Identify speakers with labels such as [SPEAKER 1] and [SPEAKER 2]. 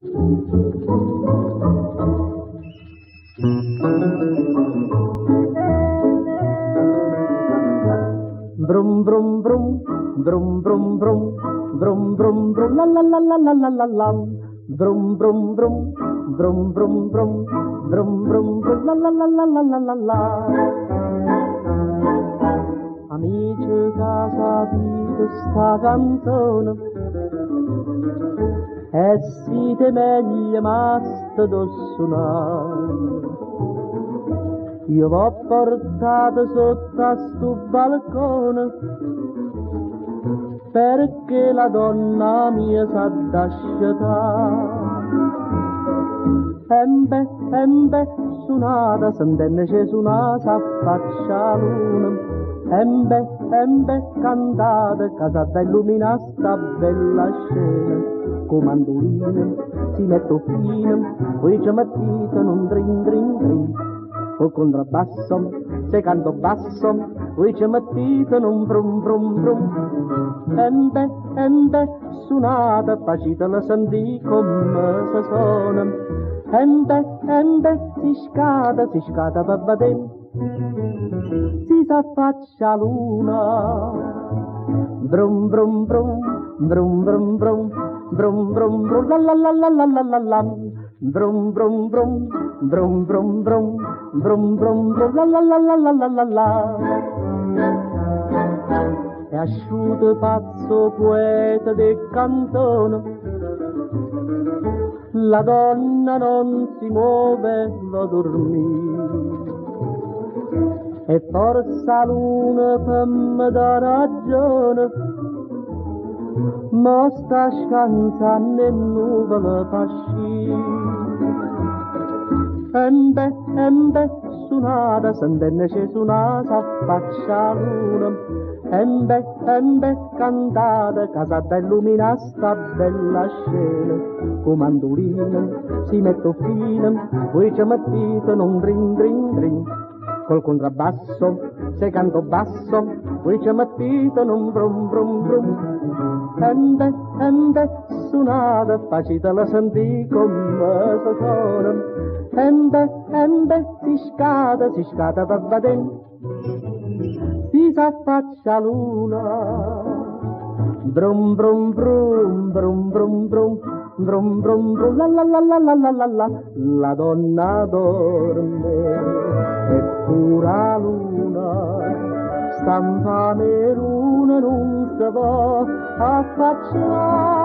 [SPEAKER 1] Brum brum brum, brum brum brum, brum brum brum, la la la la la la la la. Brum brum brum, brum brum brum, brum brum brum, la la la la la la la la. Amice ca sapite sta canzone e siete meglio masto do suonare. Io v'ho portato sotto a sto balcone perché la donna mia s'ha da scetà. Embe, embe, sunata, sentennece sunà, s'affaccia la luna. Embe, embe, cantate, che s'ha da illuminare sta bella scena. Con mandolino si mette fine, voi ci mettete un drin drin drin. Col contrabbasso, se canto basso, voi ci mettete un brum brum brum. Embe, embe, sunate, facitela sentire come si suona. Embe, embe, si scada, si scada per vedere, si s'affaccia la luna. Brum brum brum, brum brum brum, brum brum brum, la la la la la la la la. Brum brum brum, brum brum brum, brum brum brum, la la la la la la la la. È asciuto pazzo poeta del cantone, la donna non si muove, va a dormire. E forse la luna per me dà ragione, ma sta scansando e nuvole pasci. Embe, embe, sunata, sentennece sunà, s'affaccia la luna. Embe, embe, cantate, che s'ha da illuminare sta bella scena. Con mandolino si mette fine, voi ci mettete un drin drin drin. Col contrabbasso, se canto basso, voi ci mettete un brum brum brum. Embe, embe, sunate, facitela sentire come si suona. Embe, embe, si scada, si scada per vedere, si s'affaccia la luna. Brum brum brum, brum brum brum, brum brum brum, la la la la la la la la. La donna dorme e pure la luna stampa luna non si può affacciare.